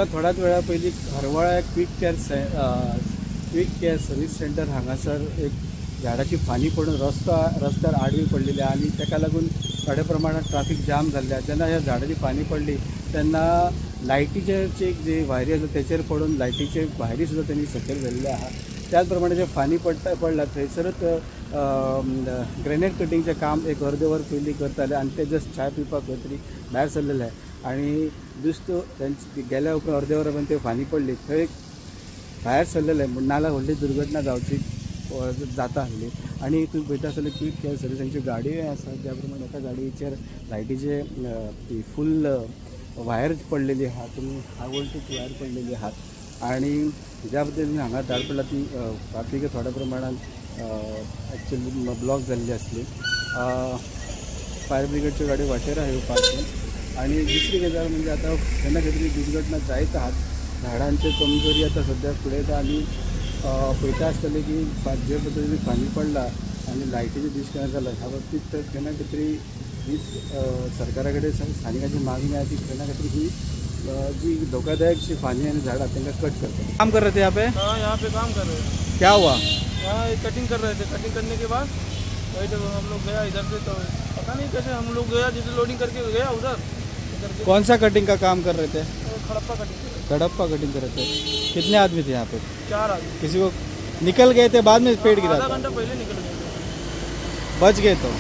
थोड्याच वेळा पयलीं हरवळ्या क्वीक केअर सर्वीस सेंटर हांगासर एक झाडाची फांदी पडून रस्त्यार आडवी पडलेली आनी ताका लागून थोड्या प्रमाणात ट्राफीक जाम जाल्लें. जेन्ना ह्या झाडाची फांदी पडली तेन्ना लायटीचे जे वायरी आसा तेचेर पडून लायटीचे वायरी सुद्दां तेणी सकयल व्हेल्ले आहा. त्याच प्रमाणे जे फांदी पडला थंयसरच ग्रेनेड कटिंगचें काम एक अर्दे वर पयलीं करताले आनी ते जस्ट चाय पिवपाक खंय तरी भायर सरलेले आनी जुस्त तेंचे गेल्या उपरांत अर्दे वरा उपरांत ते फांदी पडली थंय भायर सरलेले म्हूण नाल्यार व्हडली दुर्घटना जावची जाता आसली. आनी तुमी पळयता आसतले क्वीक केअर सर्विसांच्यो गाडयो आसा ज्या प्रमाणे एका गाडयेचेर लायटीचे ती फूल वायर पडलेली आहा, तुमी हाय वोल्टेज वायर पडलेली आहात आनी ज्या पद्दतीन हांगा झाड पडला ती ट्राफीक थोड्या प्रमाणान एक्चुअली ब्लॉक जाल्ली आसली. फायर ब्रिगेडच्यो गाडयो वाटेर येवपाक. आनी दुसरी गजाल म्हणजे आतां केन्ना खंय तरी दुर्घटना जायत आहात. झाडांच्यो कमजोरी आतां सद्या फुडें येता आनी पळयता आसतलें की जे पद्दतीन फांदी पडला आनी लायटीचें डिस्कनेक्ट जाला ह्या बाबतींत तर केन्ना खंय तरी हीच सरकारा कडेन स्थानिकांची मागणी आहा ती खंय ना खंय तरी ही जी धोकादायक शी फांदी आनी झाडां तांकां कट करता. काम कर रहे थे यहाँ पे? हाँ, यहाँ पे काम कर रहे थे. क्या हुआ? यहाँ कटिंग कर रहे थे. कटिंग करने के बाद वही तो हम लोग गया इधर से, तो पता नहीं कैसे हम लोग गया, जिसे लोडिंग करके गया उधर. कौन सा कटिंग का काम कर रहे थे? खड़प्पा कटिंग. खड़प्पा कटिंग कर रहे थे. कितने आदमी थे यहाँ पे? 4 आदमी. किसी को निकल गए थे बाद में पेड़ गिरा? आधा घंटा पहले निकल गए थे. बच गए तो.